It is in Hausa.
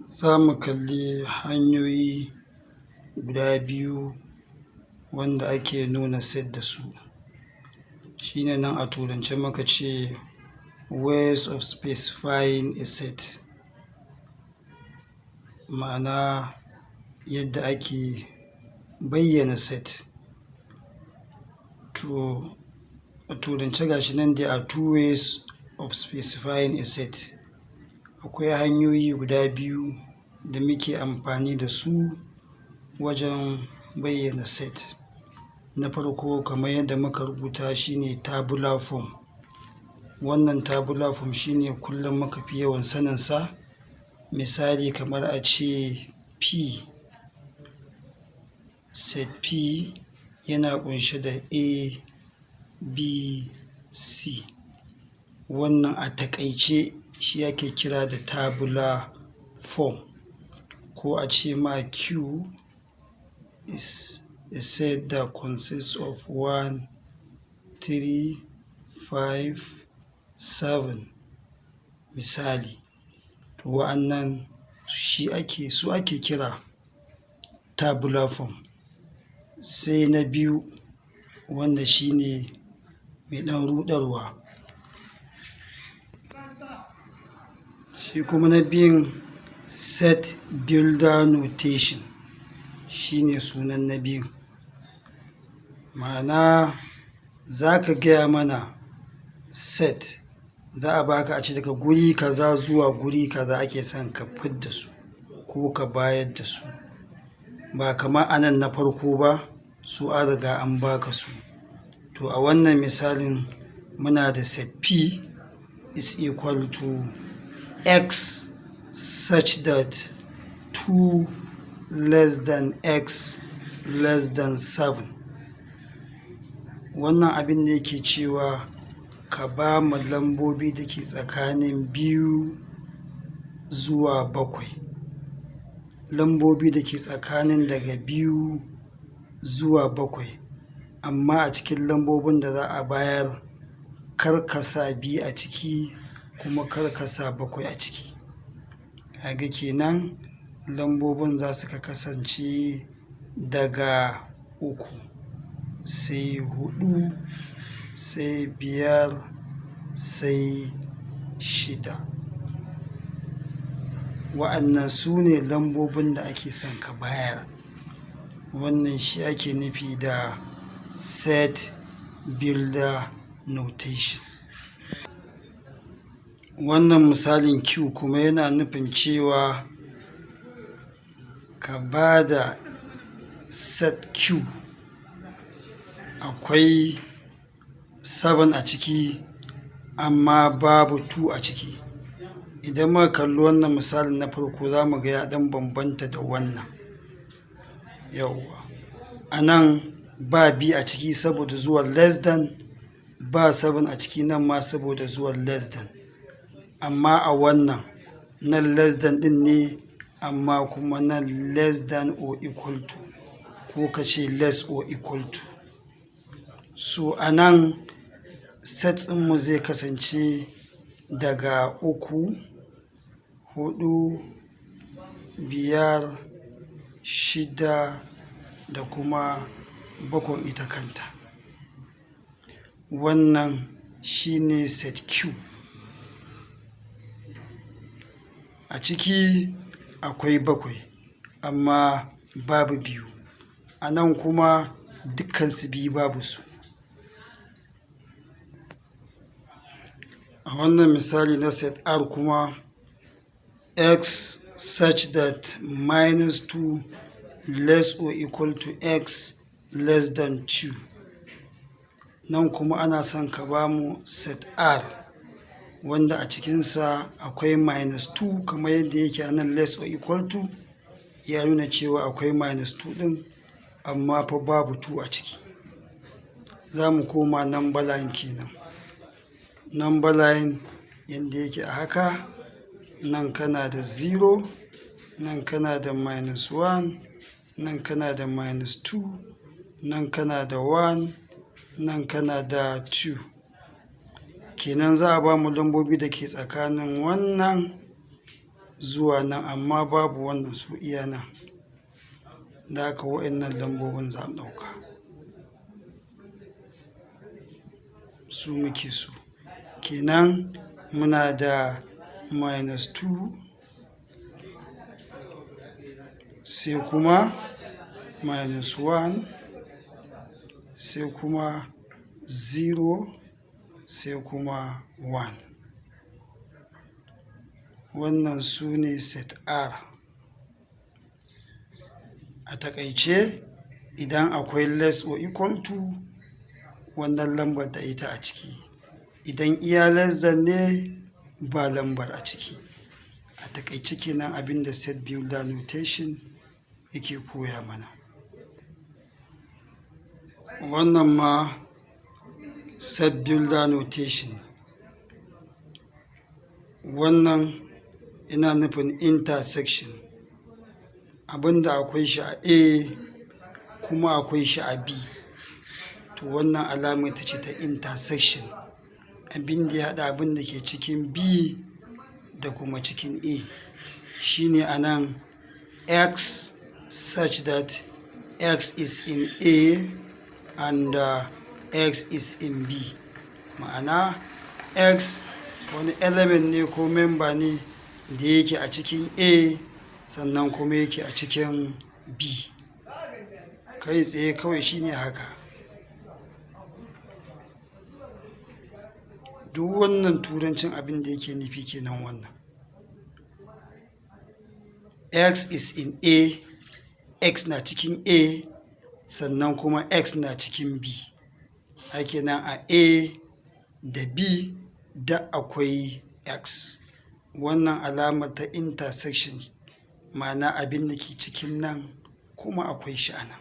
Za mu kalli hanyoyi guda biyu wanda ake nuna set da su. Shi ne nan a Turance muka ce "ways of specifying a set", ma'ana yadda ake bayyana set. To, a Turance ga shi nan, "There are two ways of specifying a set." Akwai hanyoyi guda biyu da muke amfani da su wajen bayyana set. Na farko, kamar yadda muka rubuta, shi ne tabular form. Wannan tabular form shi ne kullum muka fi yawan saninsa. Misali, kamar a ce P, set P yana ƙunshe da A, B, C. Wannan a taƙaice shi ake kira da tabular form. Ko a ce ma Q is a set that consists of 1, 3, 5, 7, misali. To, wa'annan shi ake su ake kira tabular form. Sai na biyu, wanda shi ne mai ɗan ruɗarwa. Shi kuma na biyun, set builder notation shi ne sunan na biyun. Ma'ana, za ka gaya mana set za a baka, a ce daga guri kaza zuwa guri kaza ake son ka fidda su ko ka bayar da su. Ba kamar a nan na farko ba, su an riga an baka su. To, a wannan misalin muna da set P is equal to x such that 2 less than x less than 7. Wannan abin da yake cewa, ka ba mu lambobi da ke tsakanin 2 zuwa 7. Lambobi da ke tsakanin daga 2 zuwa 7, amma a cikin lambobin da za a bayar, kar ka sa 2 a ciki, kuma kar ka sa 7 a ciki. Kaga kenan lambobin za su kasance daga 3, sai 4, sai 5, sai 6. Wa'annan su ne lambobin da ake son ka bayar. Wannan shi ake nufi da set builder notation. Wannan misalin Q kuma yana nufin cewa ka ba da set Q, akwai 7 a ciki amma babu 2 a ciki. Idan muka kalli wannan misalin na farko, za mu ga ya ɗan bambanta da wannan. Yawwa, a nan ba 2 a ciki saboda zuwan less than, ba 7 a ciki nan ma saboda zuwan less than. Amma a wannan nan less than ɗin ne, amma kuma nan less than or equal to, ko ka ce less or equal to. So a nan set ɗinmu zai kasance daga 3, 4, 5, 6 da kuma 7 ita kanta. Wannan shine set Q. A ciki akwai 7 amma babu 2. A nan kuma dukkansu biyu babu su. A wannan misali na set R kuma, x such that minus 2 less or equal to x less than 2. Nan kuma ana son ka ba mu set R wanda a cikinsa akwai minus 2, kamar yadda yake a nan less or equal to, ya nuna cewa akwai minus 2 ɗin, amma fa babu 2 a ciki. Za mu koma number line kenan. Number line yadda yake a haka, nan kana da 0, nan kana da minus 1, nan kana da minus 2, nan kana da 1, nan kana da 2. Kenan za a ba mu lambobi da ke tsakanin wannan zuwa nan, amma babu wannan, su iya nan. Da haka wa'innan lambobin za mu ɗauka, su muke so. Kenan muna da minus 2, sai kuma minus 1, sai kuma 0, sai kuma 1. Wannan su ne set R. A taƙaice, idan akwai less or equal to wannan lambar da ita a ciki, idan iya less than ne, ba lambar a ciki. A taƙaice kenan abin da set builder notation yake koya mana. Wannan ma set builder notation. Wannan ina nufin intersection, abinda akwai shi a A kuma akwai shi a B. To, wannan alama ita ce ta intersection, abin da ya haɗa abin da ke cikin B da kuma cikin A. Shine a nan x such that x is in A and x is in B. Ma'ana, x wani element ne ko member ne da yake a cikin A sannan kuma yake a cikin B. Kai tsaye kawai shine haka. Duk wannan turancin abin da yake nufi kenan wannan. X is in A, x na cikin A, sannan kuma x na cikin B. Haka nan a A da B da akwai x. Wannan alamar ta intersection, ma'ana abin da ke cikin nan kuma akwai shi a nan.